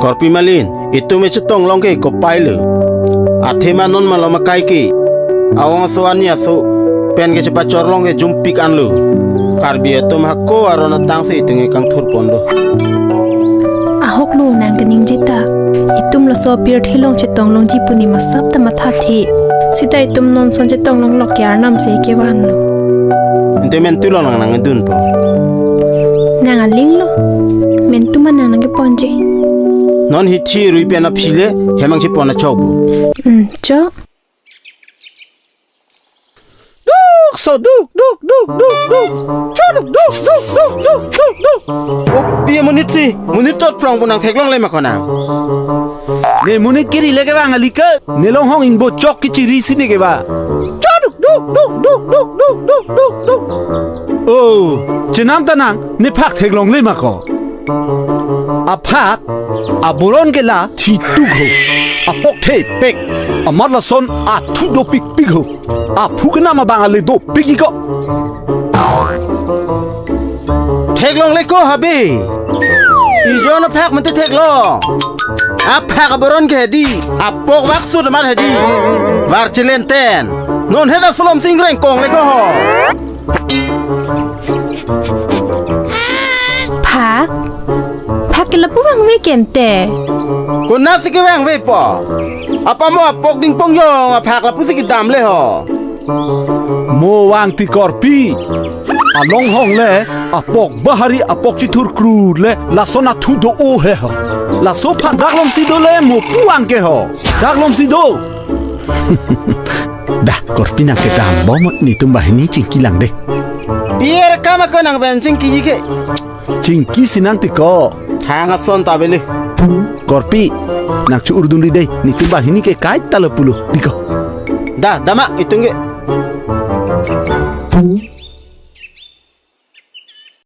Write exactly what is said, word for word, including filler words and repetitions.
Korpi Malin, itum echetong long ke kopai lo. Athe ma non malom akai ke. Awang aso ani aso pen kechepachor long ke jumpik an lo. Karbi atum hako aron atang si itum ke kangthur pon do. Ahok lo nang kaningje ta. Itum laso apirthe along chetong longji pu ne masap ta mathathe. Sita itum non ason chetong longlok ke arnam si kevan lo. Ante mentu lo nang nangdunpo. Nang aling lo. Mentu ma nang nangkeponji. Non hithi rui pen aphi le hem angchepon achok bo. Hmm, chok. Duk so duk duk duk duk duk. Cho duk duk duk duk duk duk duk. Kopi amonit si, monit tot prong pu nang theklongle ma ko nang. Ne monit kiri le kevang kali ke, ne longhong ingbo chok kechiri si ne kevang. Cho duk duk duk duk duk duk duk duk duk. Oh, chenam ta nang, ne phak theklongle ma ko. Aphak, aboron ke la thituk ho. Apok thepek, amat lason athu dopikpik ho. Aphu kenam abang ale dopik iko. Theklongle ko habe. Ijon aphak mate theklong. Aphak aboron ke hedi, apok waksut amat hedi. Var chilenten. Non heda sulom sing rengkong le ko ho. Phak? Phak ke lapu vangve ke ante. Konat si kevangvepo? Apamo apok dingpong jong aphak lapu si kedam le ho. Mo vang ti Korpi. Alonghong le apok bahari apok chithur krut le lason athu do-o he ho. Laso phak dak lom si do le mo pu vang ke ho. Dak lom si do. Dah, Korpi nang kedam bom netum banghini chingki lang dei. Biar kama ko nang pen chingkiji ke. Chingki si nang ti ko. Thang ason ta beli. Korpi, nang chu-urdun ri dei, netum banghini ke kaita lo pulo, ti ko. Dah, dam ma itum ke.